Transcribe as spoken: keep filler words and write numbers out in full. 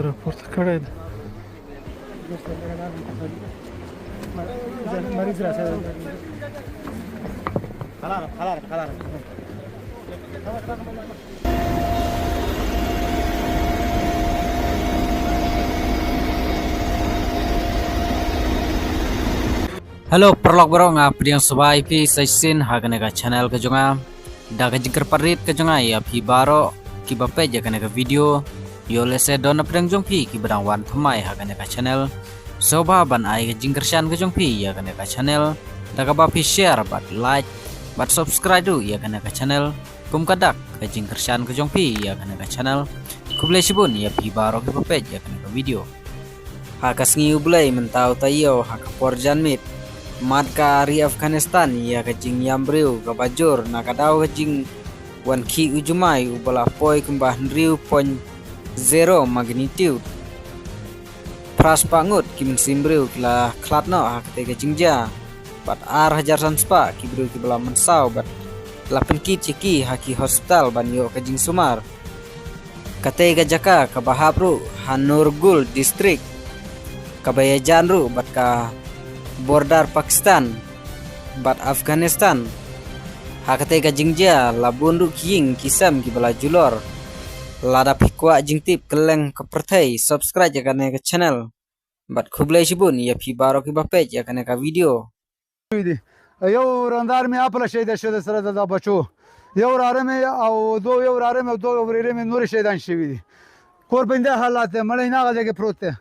راپورته کړی دی. Hello paralok baroh, nga pdiang sngewbha ïa phi sa shisien ha kane ka channel ka jong nga. Da ka jingkyrpad rit ka jong nga ïa phi baroh kiba peit ïa kane ka video, ïoh lehse don na pdeng jong phi kiba dang wan thymmai ha kane ka channel, sngewbha ban ai ka jingkyrshan ka jong phi ïa kane ka channel da kaba phi share bad like bad subscribe ruh ïa kane ka channel kum ka dak ka jingkyrshan ka jong phi ïa kane ka channel. Khublei shibun ïa phi baroh kiba peit ïa kane ka video. Ha ka sngi U Blei mynta u taïew ha ka por janmiet, mad ka ri Afghanistan ïa ka jingïam briew kaba jur na ka daw ka jingwan khih u jumai uba la poi kumba hynriew point zero magnitude. Phra spah ngut ki mynsiem briew ki la khlad noh ha katei ka jingjia bad ar hajar san spah ki briew kiba la mynsaw bad la pynkit ïa ki ha ki hospital ban ïoh ka jingsumar. Katei ka jaka kaba hap ruh ha Nurgul District, kaba ïajan ruh bad ka border Pakistan bad Afghanistan. Ha katei ka jingjia la bun ruh ki ïing ki sem kiba la julor. Lada phi kwah jingtip kylleng ka pyrthei, subscribe ïa kane ka channel. Bad khublei shibun ïa phi baroh kiba peit ïa kane ka video. Yau randar me apla shaida shaida sara da da bacho. Yau rare me au do yau rare me do yau rere me nuri shaidan shividi. Kor bende halate malai na ga jage prote.